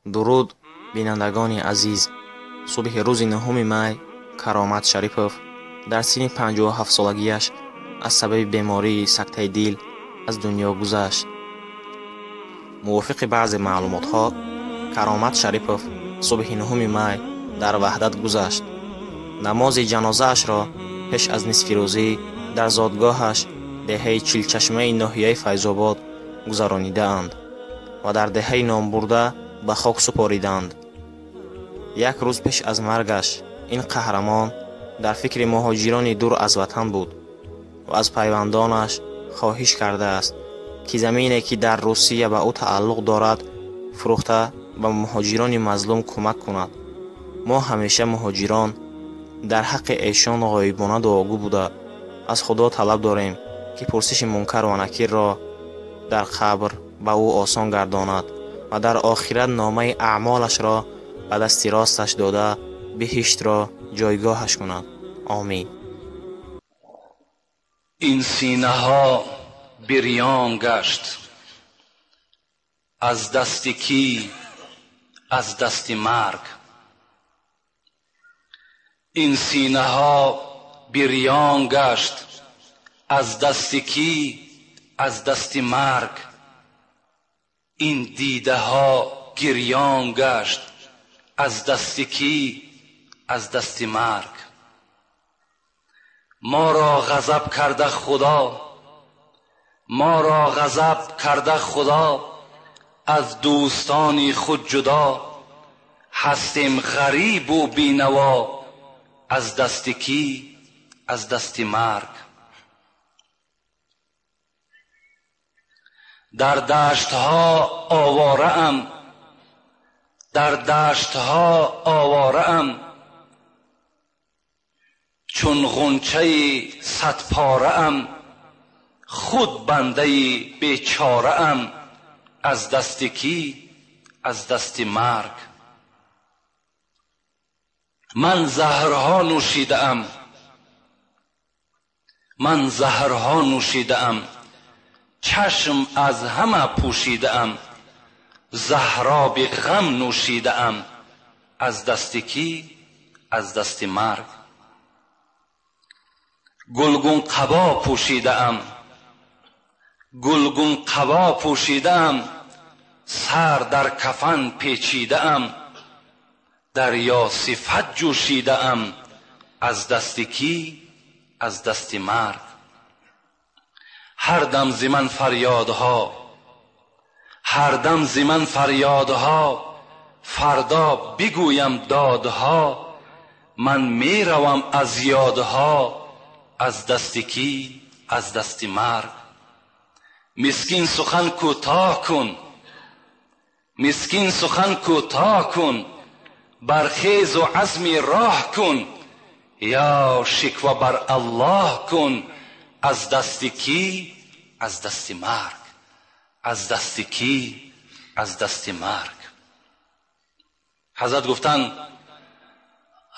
Дуруд, бинандагони азиз. Субҳи рӯзи 9 май Каромат Шарипов дар синни 57 солагиаш аз сабаби бемории сактаи дил аз дунё гузашт. Мувофиқи баъзе маълумотҳо, Каромат Шарипов субҳи 9 май дар Ваҳдат гузашт. Намози ҷанозаашро пеш аз нисфирӯзӣ дар зодгоҳаш деҳаи Чилчашмаи ноҳияи Файзобод гузаронидаанд ва дар деҳаи номбурда ба хок супориданд. Як рӯз пеш аз маргаш ин қаҳрамон дар фикри муҳоҷирони дур аз ватан буд ва аз пайвандонаш хоҳиш кардааст, ки замине, ки дар Русия ба ӯ тааллуқ дорад, фурӯхта ба муҳоҷирони мазлум кӯмак кунад. Мо ҳамеша муҳоҷирон дар ҳаққи эшон ғоибона дуогӯ буда, аз Худо талаб дорем, ки пурсиши мункар ва накирро дар қабр ба ӯ осон гардонад ва дар охират номаи аъмолашро ба дасти росташ дода, биҳиштро ҷойгоҳаш кунад. Омин. Ин синаҳо бирён гашт аз дасти кӣ? Аз дасти марг. Ин синаҳо бирён гашт аз дасти кӣ? Аз дасти марг. Ин дидаҳо гирён гашт аз дасти кӣ? Аз дасти марг. Моро ғазаб карда Худо, моро ғазаб карда Худо, аз дӯстони худ ҷудо, ҳастем ғарибу бенаво, аз дасти кӣ? Аз дасти марг. Дар даштҳо овораам, дар даштҳо овораам, чун ғунчаи садпораам, худ бандаи бечораам, аз дасти кӣ? Аз дасти марг. Ман заҳрҳо нӯшидаам, ман заҳрҳо нӯшидаам, чашм аз ҳама пӯшидаам, заҳроби ғам нӯшидаам, аз дасти кӣ? Аз дасти марг. Гулгун қабо пӯшидаам, гулгун қабо пӯшидаам, сар дар кафан печидаам, дарё сифат ҷӯшидаам, аз дасти кӣ? Аз дасти марг. Ҳар дам зи ман фарёдҳо, ҳар дам зи ман фарёдҳо, фардо бигӯям додҳо, ман меравам аз ёдҳо, аз дасти кӣ? Аз дасти марг. Мискин сухан кӯтоҳ кун, мискин сухан кӯтоҳ кун, бархезу азми роҳ кун, ё шиква бар Аллоҳ кун, аз дасти кӣ? Аз дасти марг. Аз дасти кӣ? Аз дасти марг. Ҳазрат гуфтанд: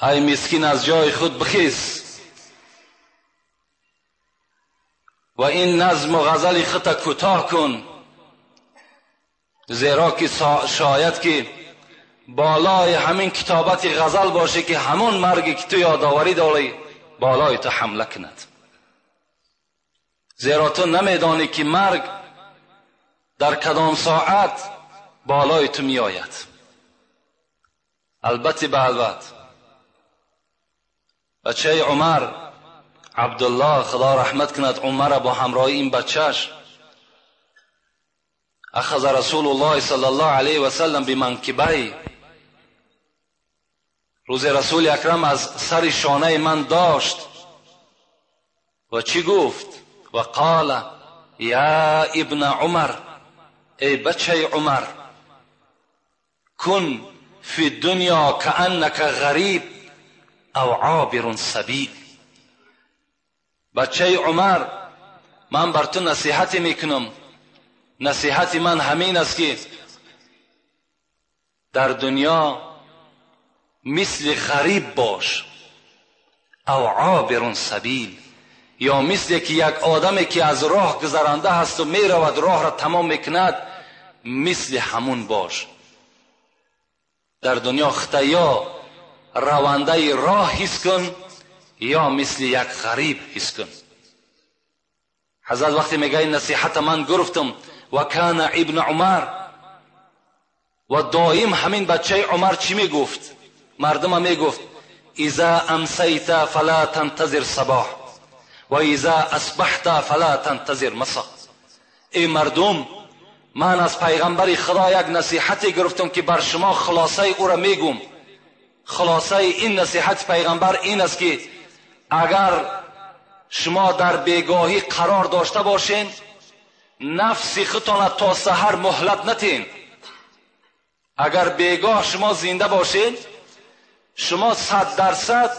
ай мискин, аз ҷои худ бихез ва ин назму ғазали худта кӯтоҳ кун, зеро ки шояд ки болои ҳамин китобати ғазал боше, ки ҳамон марге ки ту ёдоварӣ дорӣ болои ту ҳамла кунад. Зеро ту намедонӣ ки марг дар кадом соат болои ту меояд. Албатта ба албат бачаи Умар Абдуллоҳ, Худо раҳмат кунад Умара бо ҳамроҳи ин бачаш, ахаза Расулуллоҳ саллаллоҳу алайҳи васаллам биманкибай, рӯзи Расули Акрам аз сари шонаи ман дошт ва чӣ гуфт? Ва қола я ибна Умар, эй бачаи Умар, кун фи дунё кааннака ғариб ав обирун сабил. Бачаи Умар, ман бар ту насиҳате мекунам. Насиҳати ман ҳамин аст, ки дар дунё мисли ғариб бош, ав обирун сабил, یا مثل که یک آدمی که از راه گذرانده هست و میرود راه را تمام میکند، مثل همون باش. در دنیا خطا یا رونده راه حس کن یا مثل یک غریب حس کن. حضرت وقتی میگه این نصیحت من گرفتم، و کان ابن عمر، و دائم همین بچه عمر چی میگفت؟ مردم میگفت اذا امسیت فلا تنتظر صباح و اذا اصبحت فلا تنتظر مساء. ای مردم، من از پیغمبر خدا یک نصیحتی گرفتم که بر شما خلاصه او را میگم. خلاصه این نصیحت پیغمبر این است که اگر شما در بیگاهی قرار داشته باشین، نفس خودتان تا سحر مهلت نتین. اگر بیگاه شما زنده باشین، شما 100%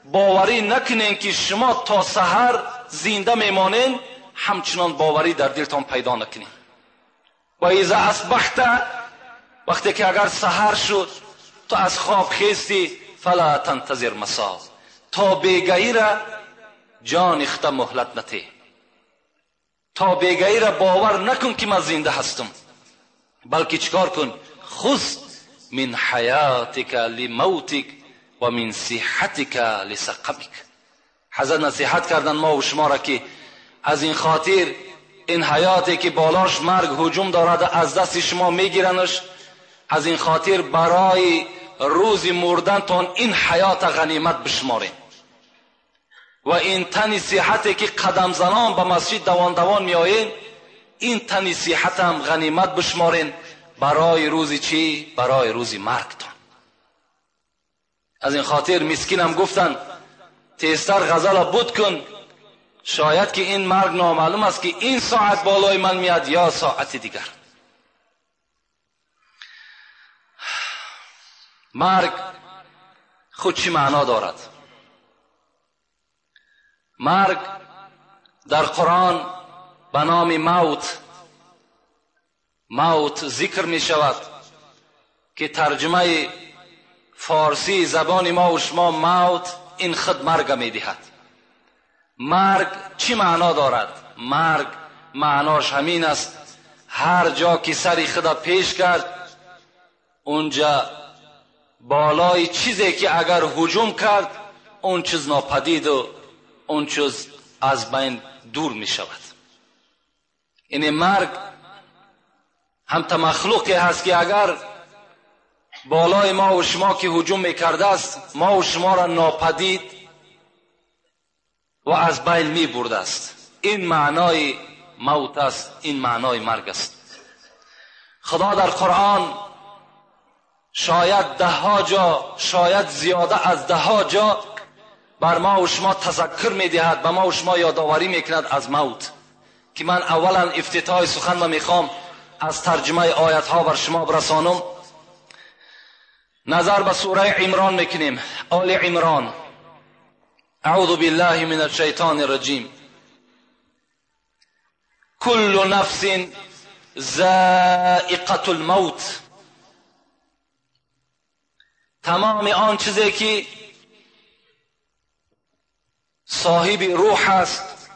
باوری نکنین که شما تا سحر زنده میمانین، همچنان باوری در دلتان پیدا نکنین. و اذا اصبحت، وقتی که اگر سحر شد تو از خواب خیستی، فلا تنتظر مساء، تا بیگاهی را جان خود مهلت نتی، تا بیگاهی را باور نکن که من زنده هستم، بلکه چیکار کن؟ خذ من حیاتک لموتک و من صحتک لسقمک. حضرت نصیحت کردن ما و شما را که از این خاطر این حیاتی که بالاش مرگ هجوم دارد از دست شما میگیرنش، از این خاطر برای روز مردنتان این حیات غنیمت بشمارین و این تن صحتی که قدم زنان به مسجد دوان دوان میآیین، این تن صحت هم غنیمت بشمارین برای روز چی؟ برای روز مرگتان. از این خاطر مسکینم گفتن تیزتر غزل بود کن، شاید که این مرگ نامعلوم است که این ساعت بالای من میاد یا ساعت دیگر. مرگ خود چی معنا دارد؟ مرگ در قرآن به نام موت، موت ذکر می شود که ترجمه فارسی زبان ما و شما موت این خود مرگ می دهد. مرگ چی معنا دارد؟ مرگ معناش همین است، هر جا که سری خدا پیش کرد اونجا بالای چیزی که اگر هجوم کرد اون چیز ناپدید و اون چیز از بین دور می شود. یعنی مرگ هم تا مخلوقی هست که اگر بالای ما و شما که هجوم میکرده است، ما و شما را ناپدید و از بین می برده است. این معنای موت است، این معنای مرگ است. خدا در قرآن شاید ده ها جا، شاید زیاده از ده ها جا بر ما و شما تذکر میدهد، به ما و شما یادآوری میکند از موت، که من اولا افتتاح سخن را میخوام از ترجمه آیت ها بر شما برسانم. نظر به سوره عمران میکنیم، آل عمران. اعوذ بالله من الشیطان الرجیم. کل نفس ذائقة الموت. تمام آن چیزی که صاحب روح است،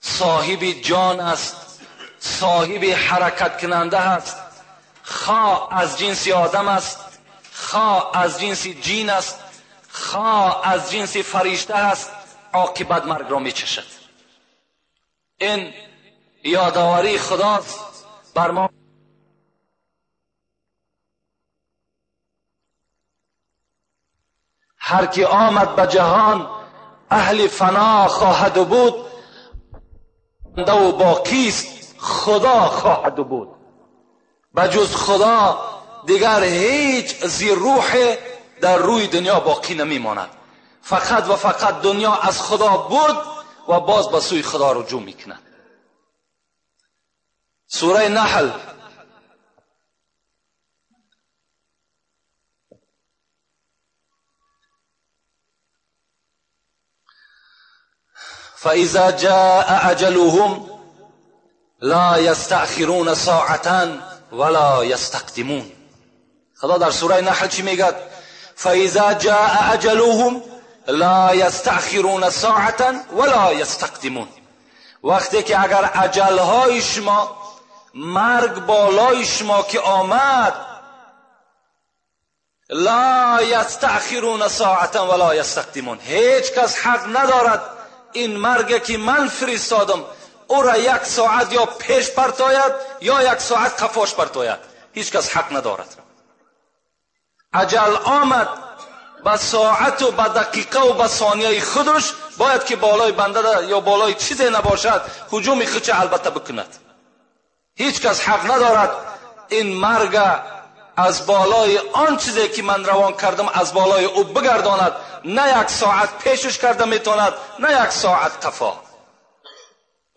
صاحب جان است، صاحب حرکت کننده است، خواه از جنس آدم است، خواه از جنس جین است، خواه از جنس فرشته است، عاقبت مرگ را میچشد. این یادآوری خداست بر ما. هر کی آمد به جهان اهل فنا خواهد بود، بنده و باقی است خدا خواهد بود. بجز خدا دیگر هیچ زیر روح در روی دنیا باقی نمیماند. فقط و فقط دنیا از خدا بود و باز به سوی خدا رجوع میکند. سوره نحل فإذا جاء أجلهم لا يستأخرون ساعة ولا يستقدمون. خدا در سوره نحل چی میگه؟ فإذا جاء أجلهم، لا یستأخرون ساعة ولا یستقدمون. وقتی که اگر اجلهای شما، مرگ بالای شما که آمد، لا یستأخرون ساعة ولا یستقدمون، هیچ کس حق ندارد این مرگ که من فرستادم او را یک ساعت یا پیش پرتاید یا یک ساعت قفاش پرتاید. هیچ کس حق ندارد. اجل آمد به ساعت و به دقیقه و به ثانیه خودش باید که بالای بنده یا بالای چیزی نباشد هجوم خودش البته بکند. هیچ کس حق ندارد این مرگ از بالای آن چیزی که من روان کردم از بالای او بگرداند. نه یک ساعت پیشش کرده میتواند، نه یک ساعت قفا.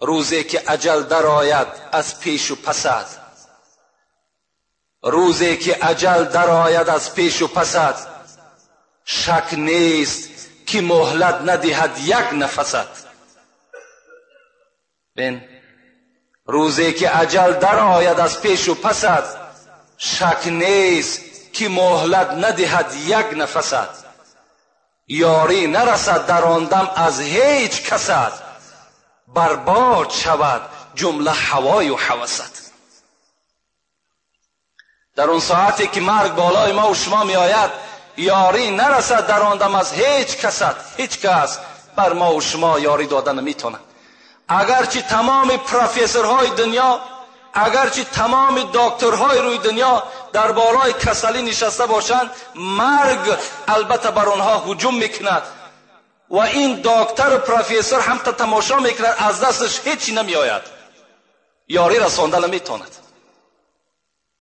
روزی که اجل درآید از پیش و پسد، روزی که اجل درآید از پیش و پسد، شک نیست که مهلت ندهد یک نفست. بین روزی که اجل درآید از پیش و پسد، شک نیست که مهلت ندهد یک نفست. یاری نرسد در آن دم از هیچ کست، برباد شود جمله هوای و هوست. در اون ساعتی که مرگ بالای ما و شما می آید، یاری نرسد در آن دم از هیچ کست. هیچ کس بر ما و شما یاری دادن نمیتونه. اگرچه تمام پروفسورهای دنیا، اگرچه تمام دکترهای روی دنیا در بالای کسلی نشسته باشند، مرگ البته بر آنها هجوم میکند و این دکتر و پروفسور هم تا تماشا میکند، از دستش هیچی نمیآید، یاری رسانده نمیتواند.